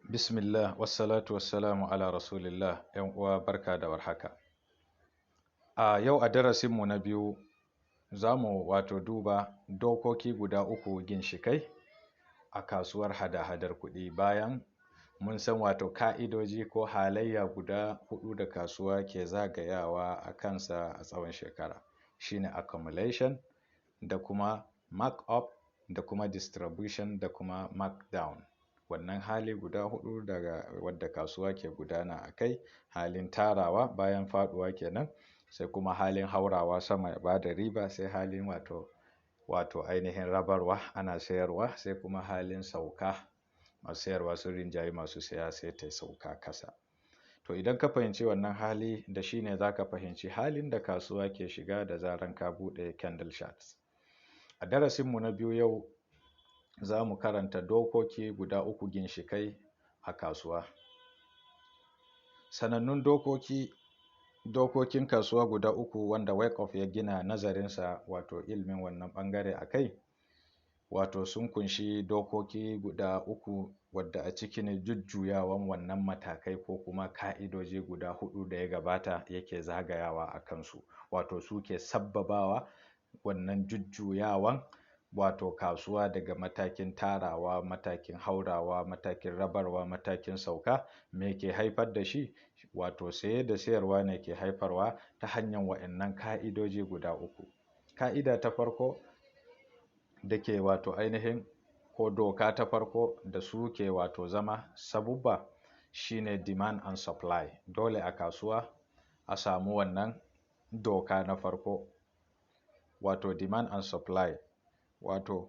Bismillah, wassalatu wassalamu ala rasulillah, ‘yan uwa, barka da warhaka. A yau a darasinmu na biyu za mu wato duba dokoki guda uku ginshiƙai a kasuwar hada-hadar kuɗi, bayan mun san wato ka'idoji ko halayya guda huɗu da kasuwa ke zagayawa a kansa a tsawon shekara, shine accumulation da kuma mark up da kuma distribution da kuma mark down. Wannan hali guda huɗu daga wadda kasuwa ke gudana a kai: halin tarawa bayan faɗuwa kenan, sai kuma halin haurawa sama ya bada riba, sai halin wato ainihin rabarwa, ana sayarwa, sai kuma halin sauka, masu sayarwa sun rinjayi masu saya, sai ta sauka kasa. To, idan ka fahimci wannan hali da shi ne za ka fahimci halin da kasuwa ke shiga da zaran ka buɗe candle charts. A darasinmu na biyu yau za mu karanta dokoki guda uku ginshiƙai a kasuwa. Sanannun dokokin kasuwa guda uku wanda Wyckoff ya gina nazarinsa, wato ilimin wannan ɓangare a kai, wato sun kunshi dokoki guda uku wadda a ciki ne jujjuyawan wannan matakai ko kuma ka'idoji guda huɗu da ya gabata yake zagayawa a kansu, wato suke sabbabawa wannan jujjuyawan wato kasuwa daga matakin tarawa, matakin haurawa, matakin rabarwa, matakin sauka. Me ke haifar da shi? Wato saye da sayarwa ne ke haifarwa ta hanyar wa'innan ka'idoji guda uku. Ka'ida ta farko da ke wato ainihin ko doka ta farko da su ke wato zama sabubba shine demand and supply. Dole a kasuwa a samu wannan doka na farko, wato demand and supply, wato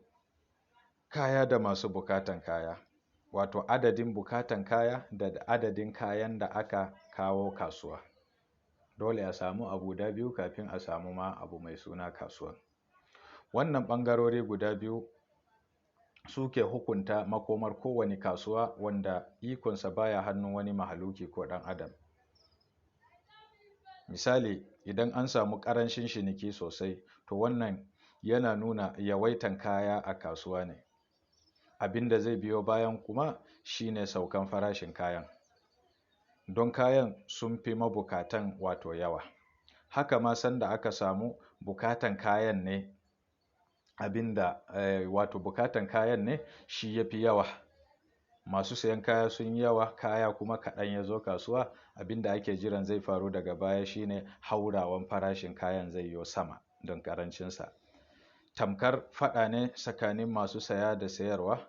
kaya da masu bukatan kaya, wato adadin bukatan kaya da adadin kayan da aka kawo kasuwa. Dole a samu abu guda biyu kafin a samu ma abu mai suna kasuwa. Wannan ɓangarori guda biyu suke hukunta makomar kowane kasuwa wanda ikonsa baya hannun wani mahaluki ko ɗan adam. Misali, idan an samu ƙarancin ciniki sosai, to wannan yana nuna yawaitan kaya a kasuwa ne. Abin da zai biyo bayan kuma shine saukan farashin kayan, don kayan sun fi mabukatan wato yawa. Haka ma sanda aka samu bukatan kayan ne, abinda wato bukatan kayan ne shi ya fi yawa, masu sayan kaya sun yi yawa, kaya kuma kaɗan ya zo kasuwa, abinda ake jiran zai faru daga baya shine haurawan farashin kayan zai yo sama don ƙarancinsa. Tamkar faɗa ne tsakanin masu saya da sayarwa,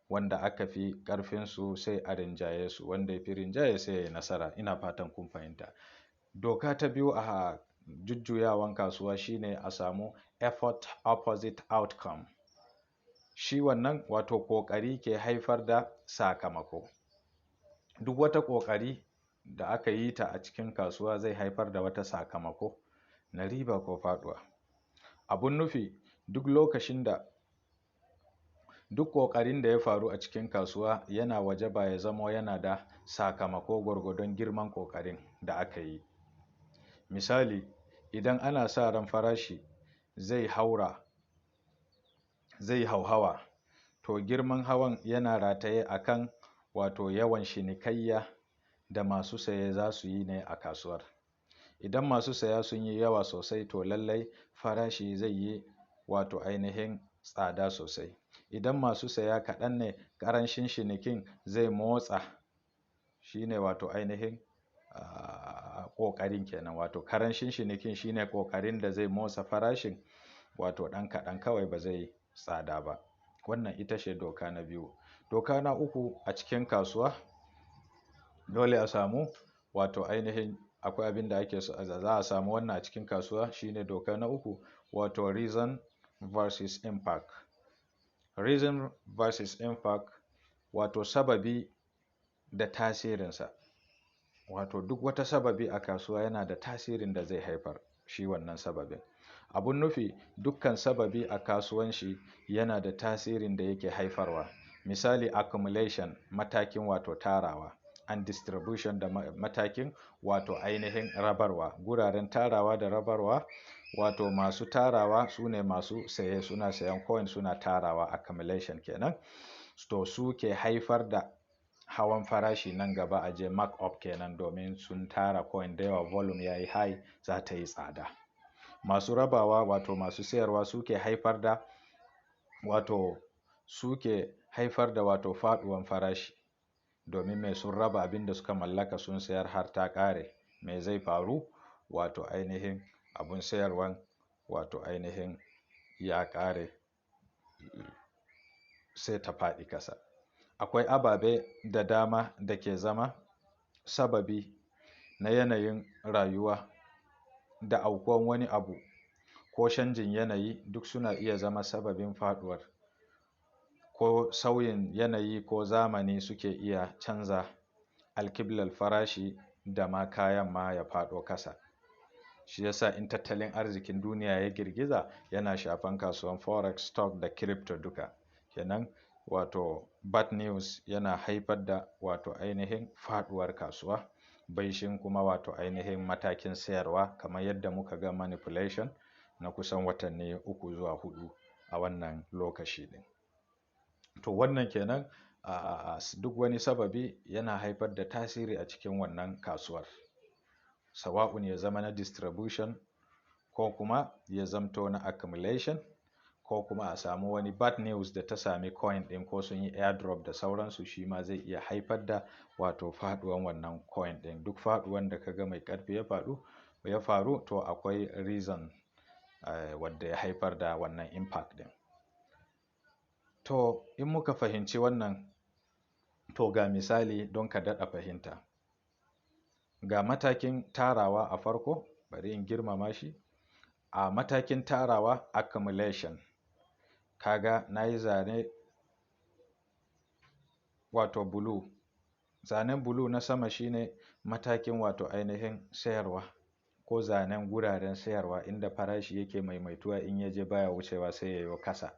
wanda aka fi ƙarfinsu sai a rinjaye su, wanda ya fi rinjaye sai ya yi nasara. Ina fatan kun fahimta. Doka ta biyu a jujjuyawan kasuwa shine a samu effort opposite outcome. Shi wannan wato ƙoƙari ke haifar da sakamako. Duk wata ƙoƙari da aka yi ta a cikin kasuwa zai haifar da wata sakamako na riba ko faɗuwa. Abun nufi, duk lokacin da duk ƙoƙarin da ya faru a cikin kasuwa yana wajaba ya zamo yana da sakamako gwargwadon girman ƙoƙarin da aka yi. Misali, idan ana sa ran farashi zai haura, zai hauhawa, to girman hawan yana rataye akan wato yawan cinikayya da masu saye za su yi ne a kasuwar. Idan masu saya sun yi yawa sosai, to lallai farashi zai yi wato ainihin tsada sosai. Idan masu saya kaɗan ne, ƙarancin cinikin zai motsa, shine wato ainihin ƙoƙarin kenan, wato ƙarancin cinikin shine ƙoƙarin da zai motsa farashin, wato ɗan kaɗan kawai, ba zai tsada ba. Wannan ita ce doka na biyu. Doka na uku a cikin kasuwa, dole a samu wato ainihin akwai abin da ake so za a samu wannan a cikin kasuwa, shine doka na uku, wato reason versus impact. Reason versus impact, wato sababi da tasirinsa. Wato duk wata sababi a kasuwa yana da tasirin da zai haifar shi wannan sababin. Abun nufi, dukkan sababi a kasuwanci yana da tasirin da yake haifarwa. Misali, accumulation, matakin wato tarawa, and distribution, da matakin wato ainihin rabarwa. Guraren tarawa da rabarwa, wato masu tarawa su ne masu saye, suna sayan coin suna tarawa, accumulation kenan. To, su ke haifar da hawan farashi nan gaba, a je mark up kenan, domin sun tara coin da yawa, volume ya yi high, za ta yi tsada. Masu rabawa, wato masu sayarwa, suke haifar da wato faduwan farashi. Domin mai? Sun raba abin da suka mallaka, sun sayar har ta kare. Me zai faru? Wato ainihin abun sayarwan wato ainihin ya kare, sai ta faɗi kasa. Akwai ababe da dama da ke zama sababi na yanayin rayuwa da aukuwan wani abu ko canjin yanayi, duk suna iya zama sababin faduwar. Ko sauyin yanayi ko zamani suke iya canza alkiblar farashi da ma kayan ma ya faɗo kasa. Shi yasa in tattalin arzikin duniya ya girgiza, yana shafan kasuwan forex, stock da crypto duka kenan. Wato bad news yana haifar da wato ainihin faduwar kasuwa, baishin kuma wato ainihin matakin sayarwa, kamar yadda muka ga manipulation na kusan watanni 3 zuwa 4 a wannan lokaci din. To, wannan kenan. A duk wani sababi yana haifar da tasiri a cikin wannan kasuwar, sawa'un ya zama na distribution ko kuma ya zamto na accumulation, ko kuma a samu wani bad news da ta sami coin ɗin, ko sun yi airdrop da sauransu, shi ma zai iya haifar da wato faduwan wannan coin ɗin. Duk faduwan da kaga mai ƙarfi ya faɗu ya faru, to akwai reason wadda ya haifar da wannan impact ɗin. To, in muka fahimci wannan, to ga misali don ka daɗa fahimta. Ga matakin tarawa a farko, bari in girmama shi. A matakin tarawa, accumulation, kaga na yi zane wato blue. Zanen blue na sama shine matakin wato ainihin sayarwa, ko zanen guraren sayarwa, inda farashi yake maimaituwa, in ya je baya wucewa, sai ya yo kasa.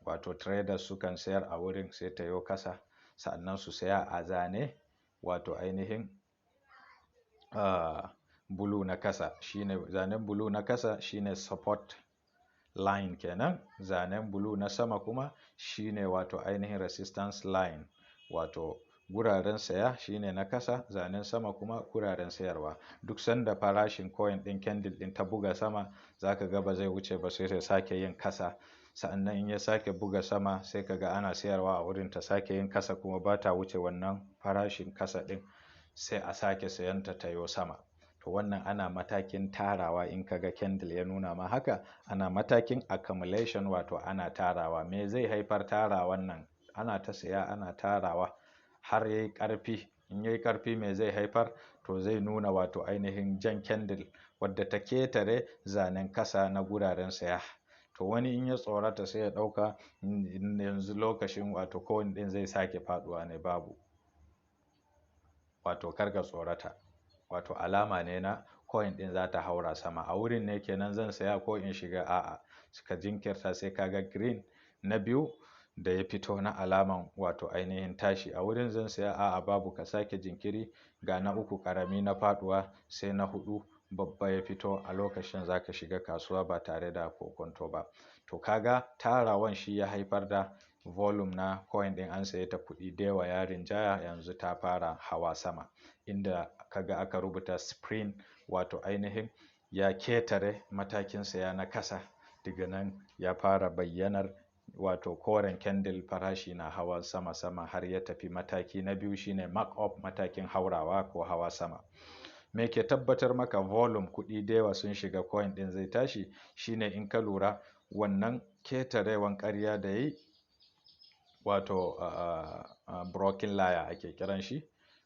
Wato traders sukan sayar a wurin, sai ta yo kasa, sannan su saya a zane wato ainihin blue na kasa. Shine zanen blue na kasa, shine support line kenan. Zanen blue na sama kuma shine wato ainihin resistance line. Wato guraren saya shine na kasa, zanen sama kuma guraren sayarwa. Duk sanda farashin coin din, candle din ta buga sama, zaka ga ba zai wuce ba, sai ta sake yin kasa. Sa'annan in ya sake buga sama, sai kaga ana sayarwa a wurin, ta sake yin kasa, kuma ba ta wuce wannan farashin kasa din, sai a sake sayanta ta yo sama. To, wannan ana matakin tarawa. In kaga candle ya nuna ma haka, ana matakin accumulation, wato ana tarawa. Me zai haifar tarawan nan? Ana ta saya, ana tarawa har yayi ƙarfi. In yayi ƙarfi, me zai haifar? To, zai nuna wato ainihin jan candle wadda ta ketare zanen kasa na guraren saya. To, wani in ya tsorata, sai ya ɗauka yanzu lokacin wato coin ɗin zai sake faɗuwa ne. Babu, wato karka tsorata. Wato alama ne na coin ɗin za ta haura sama. A wurin ne kenan zan saya ko in shiga? A'a, suka jinkirta sai kaga green na biyu da ya fito na alaman wato ainihin tashi. A wurin zan saya? A'a, babu, ka sake jinkiri. Ga na uku karami na faduwa, sai na hudu babba ya fito, a lokacin zaka shiga kasuwa ba tare da kokonto ba. To, kaga tarawan shi ya haifar da volume na coin din, an saye ta kuɗi da yawa, ya rinjaya, yanzu ta fara hawa sama, inda kaga aka rubuta spring, wato ainihin ya ketare matakin saya na kasa. Daga nan ya fara bayyanar wato koren candle, farashi na hawa sama sama har ya tafi mataki na biyu, shine mark up, matakin haurawa ko hawa sama. Me ke tabbatar maka volume, kuɗi da yawa sun shiga, coin ɗin zai tashi? Shine in ka lura wannan ketarewan ƙarya da yi, wato broken layer ake kiran shi,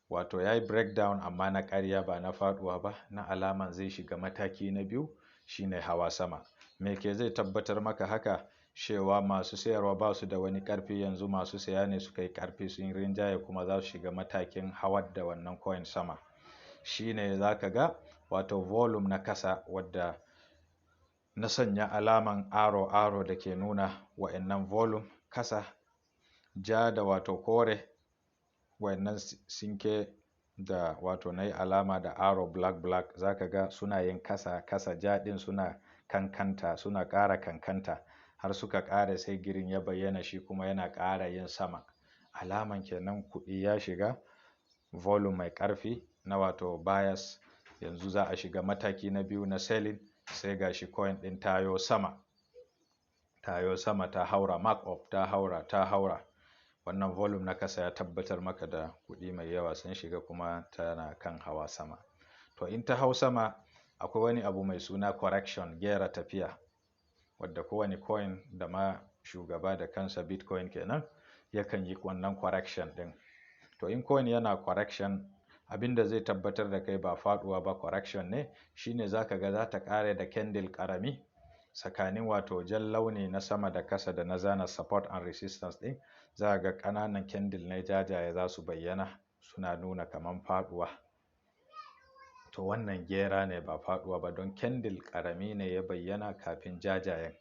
wato ya yi breakdown amma na ƙarya, ba na faɗuwa ba, na alaman zai shiga mataki na biyu, shine hawa sama. Me ke zai tabbatar maka haka, cewa masu sayarwa ba su da wani ƙarfi, yanzu masu saya ne suka yi ƙarfi, sun rinjaye, kuma za su shiga matakin hawar da wannan coin sama? Shine za ka ga wato volume na kasa, wadda na sanya alaman arrow arrow da ke nuna wa'annan volume kasa, ja da wato kore. Wa'annan sinke da wato na yi alama da arrow black black, za ka ga suna yin kasa kasa, ja ɗin suna kankanta, suna ƙara kankanta har suka ƙara, sai green ya bayyana, shi kuma yana ƙara yin sama. Alaman kenan kuɗi ya shiga, volume mai ƙarfi na wato buyers. Yanzu za a shiga mataki na biyu na selling. Sai gashi coin ɗin tayo sama, tayo sama, ta haura mark up, ta haura, ta haura. Wannan volume na kasa ya tabbatar maka da kuɗi mai yawa sun shiga, kuma tana kan hawa sama. To in ta hau sama, akwai wani abu mai suna correction, gera tafiya, wadda kowane coin da ma shugaba da kansa Bitcoin kenan yakan yi wannan correction ɗin. To in coin yana correction, abinda zai tabbatar da kai ba faduwa ba, correction ne, shine zaka ga za ta kare da candle karami tsakanin wato jan launi na sama da kasa da na zana support and resistance din. Za ga ƙananan candle ne jajaye za su bayyana, suna nuna kaman faduwa. To wannan gera ne, ba faduwa ba, don candle karami ne ya bayyana kafin jajayen.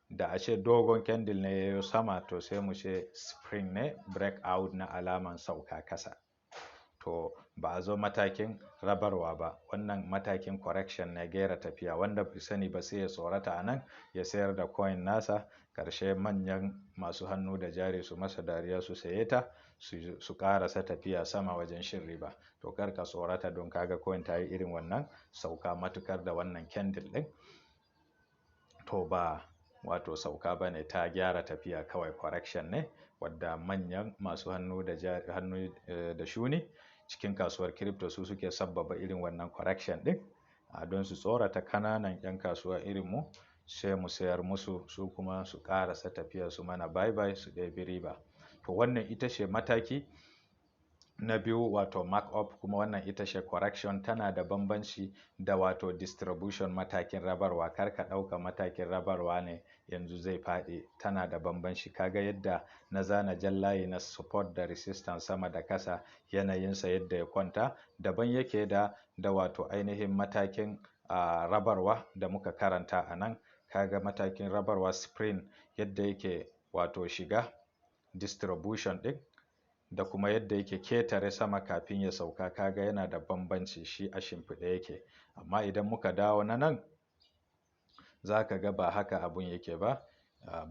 Da a ce dogon candle ne ya yi sama, to sai mu ce spring ne, breakout na alaman sauka kasa. To ba a zo matakin rabarwa ba, wannan matakin correction na gera tafiya. Wanda bai sani ba sai ya tsorata a nan ya sayar da coin nasa. Karshe manyan masu hannu da jari su masa dariya, su saye ta, su karasa tafiya sama wajen shin riba. To kar ka tsorata don kaga coin ta yi irin wannan sauka. Matukar da wannan candle din, to ba wato sauka ba ne, ta gyara tafiya kawai, correction ne, wadda manyan masu hannu da hannu da shuni cikin kasuwar crypto su suke sabbaba irin wannan correction din, don su tsorata kananan 'yan kasuwa irin mu, sai mu sayar musu, su kuma su karasa tafiya, su mana bye bye, su ɗebi riba. To wannan ita ce mataki na biyu, wato markup, kuma wannan ita ce correction. Tana da bambanci da wato distribution, matakin rabarwa. Kar ka ɗauka matakin rabarwa ne yanzu zai faɗi, tana da bambanci. Kaga yadda na zana jan layi na support da resistance sama da kasa, yanayinsa yadda ya kwanta daban yake da wato ainihin matakin rabarwa da muka karanta a nan. Kaga matakin rabarwa spring, yadda yake wato shiga distribution ɗin da kuma yadda yake ketare sama kafin ya sauka, kaga yana da bambanci. Shi a shimfiɗe yake, amma idan muka dawo na nan, za ka ga ba haka abun yake ba,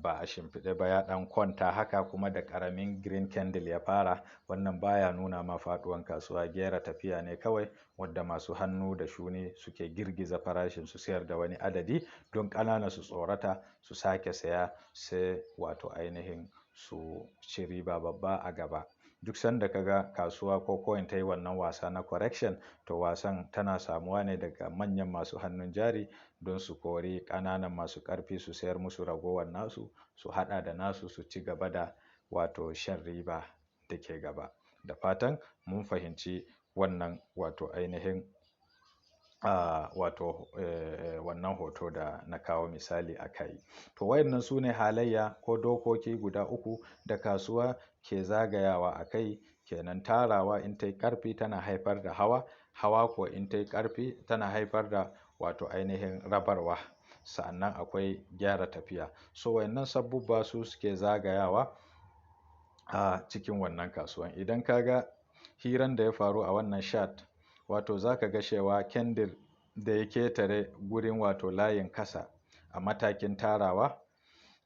ba a shimfiɗe ba, ya ɗan kwanta haka, kuma da ƙaramin green candle ya fara. Wannan baya nuna ma faɗuwan kasuwa, gera tafiya ne kawai, wadda masu hannu da shuni suke girgiza farashin, su sayar da wani adadi don ƙanana su tsorata su sake saya, sai wato ainihin su ci riba babba a gaba. Duk sanda ka ga kasuwa ko coin ta yi wannan wasa na correction, to wasan tana samuwa ne daga manyan masu hannun jari don su kori ƙananan masu ƙarfi, su sayar musu ragowar nasu, su haɗa da nasu, su ci gaba da wato shan riba da ke gaba. Da fatan mun fahimci wannan wato ainihin wato wannan hoto da na kawo misali a kai. To wayannan su ne halayya ko dokoki guda uku da kasuwa ke zagayawa a kai kenan. Tarawa in ta yi ƙarfi tana haifar da hawa, hawa ko in ta yi ƙarfi tana haifar da wato ainihin rabarwa. Sa'annan akwai gyara tafiya. So wayannan sabubba su suke zagayawa a cikin wannan kasuwan. Idan ka ga hiran da ya faru a wannan chart, wato za ka ga cewa candle da ya ketare gurin wato layin kasa a matakin tarawa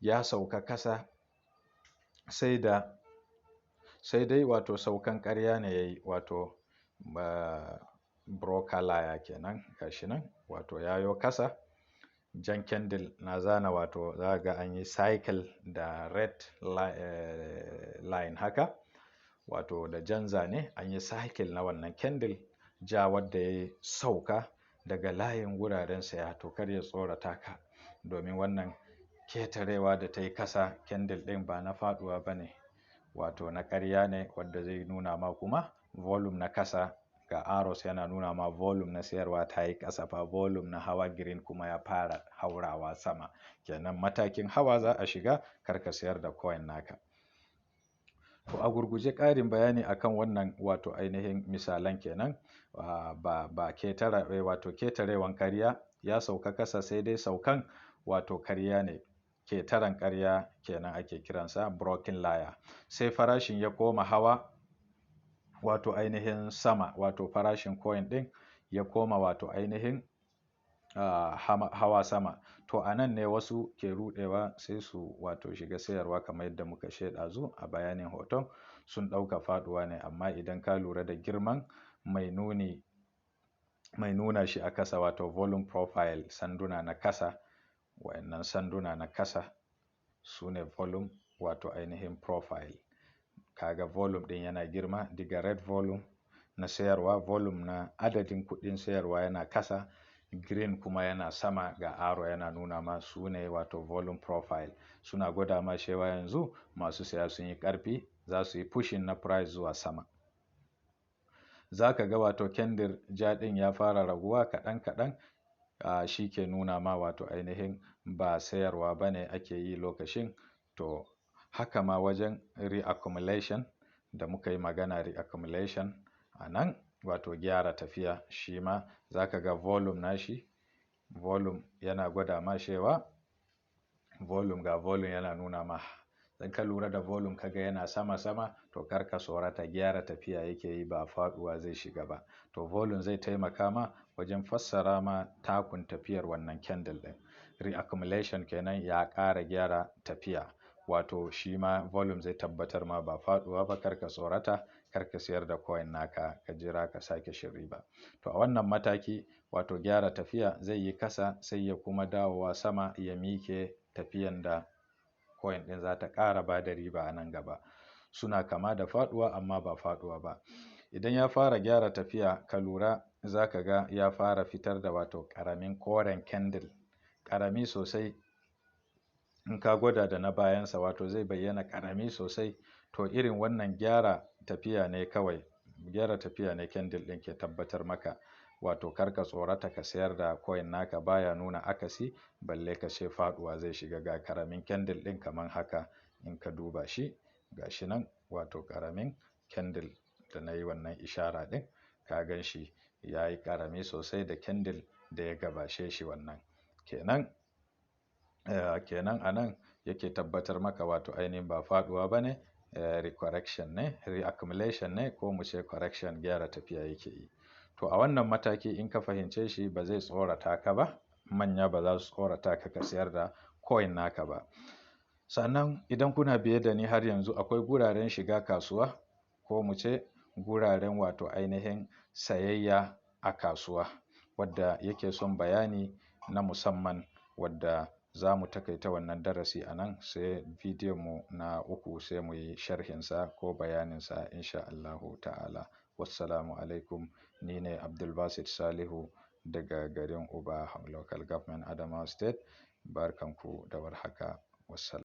ya sauka kasa, sai dai wato saukan ƙarya ne ya yi, wato broken layer kenan. Gashi nan wato yayo kasa, jan candle na zana, wato za ga an yi cycle da red line haka, wato da jan zane an yi cycle na wannan candle ja wadda ya sauka daga layin wuraren saya. To kar ya tsorata ka, domin wannan ketarewa da ta yi kasa candle ɗin ba na faduwa ba ne, wato na ƙarya ne, wadda zai nuna ma kuma volume na kasa. Ga arrows yana nuna ma volume na sayarwa ta yi ƙasa fa, volume na hawa green kuma ya fara haurawa sama kenan. Matakin hawa za a shiga, kar ka sayar da coin naka. To a gurguje, ƙarin bayani akan wannan wato ainihin misalan kenan. Ba ketara, wato ketarewan karya, ya sauka kasa, sai dai saukan wato karya ne, ketaran karya kenan, ake kiransa broken layer. Sai farashin ya koma hawa wato ainihin sama, wato farashin coin din ya koma wato ainihin hawa sama. To a nan ne wasu ke ruɗewa sai su wato shiga sayarwa kamar yadda muka ce ɗazu a bayanin hoton, sun ɗauka faɗuwa ne. Amma idan ka lura da girman mai nuni, mai nuna shi a kasa, wato volume profile, sanduna na kasa, wayannan sanduna na kasa su ne volume wato ainihin profile. Kaga volume ɗin yana girma daga red volume na sayarwa, volume na adadin kuɗin sayarwa yana kasa, green kuma yana sama, ga arrow yana nuna ma su ne wato volume profile. Suna gwada ma cewa yanzu masu saya sun yi ƙarfi, za su yi pushing na price zuwa sama. Za ka ga wato kendir ja ɗin ya fara raguwa kaɗan kaɗan, shi ke nuna ma wato ainihin ba sayarwa ba ne ake yi lokacin. To haka ma wajen reaccumulation da muka yi magana, reaccumulation a nan wato gyara tafiya, shi ma za ka ga volume nashi, volume yana gwada ma cewa volume, ga volume yana nuna ma. In ka lura da volume kaga yana sama sama, to kar ka tsorata, gyara tafiya yake yi ba faɗuwa zai shiga ba. To volume zai taimaka ma wajen fassara ma takun tafiyar wannan candle ɗin. Reaccumulation kenan, ya ƙara gyara tafiya. Wato shi ma volume zai tabbatar ma ba faɗuwa ba, kar ka tsorata, kar ka sayar da coin naka, ka jira ka sake shin riba. To a wannan mataki wato gyara tafiya zai yi kasa sai ya kuma dawowa sama ya mike tafiyan da coin ɗin za ta ƙara ba da riba a nan gaba. Suna kama da faɗuwa amma ba faɗuwa ba. Idan ya fara gyara tafiya, ka lura za ka ga ya fara fitar da wato ƙaramin koren candle, ƙarami sosai. In ka gwada da na bayansa, wato zai bayyana ƙarami sosai. To irin wannan gyara tafiya ne kawai, gyara tafiya ne candle ɗin ke tabbatar maka. Wato kar ka tsorata ka sayar da coin naka, baya nuna akasi balle ka ce faɗuwa zai shiga. Ga ƙaramin candle ɗin kaman haka, in ka duba shi ga shi nan, wato ƙaramin candle da na yi wannan ishara ɗin, ka gan shi ya yi ƙarami sosai da candle da ya gabashe shi wannan. Kenan a nan yake tabbatar maka wato ainihin ba faɗuwa ba ne, recorrection ne, reaccumulation ne, ko mu ce correction, gyara tafiya yake yi. To a wannan mataki in ka fahimce shi ba zai tsorata ka ba, manya ba za su tsorata ka ka sayar da coin naka ba. Sannan idan kuna biye da ni har yanzu, akwai guraren shiga kasuwa, ko mu ce guraren wato ainihin sayayya a kasuwa, wadda yake son bayani na musamman, wadda za mu takaita wannan darasi a nan, sai bidiyon mu na uku sai mu yi sharhinsa ko bayaninsa insha Allahu ta'ala. Wassalamu alaikum. Ni ne Abdulbasit Salihu daga garin Uba, Local Government, Adamawa State. Barkanku da warhaka. Wassalam.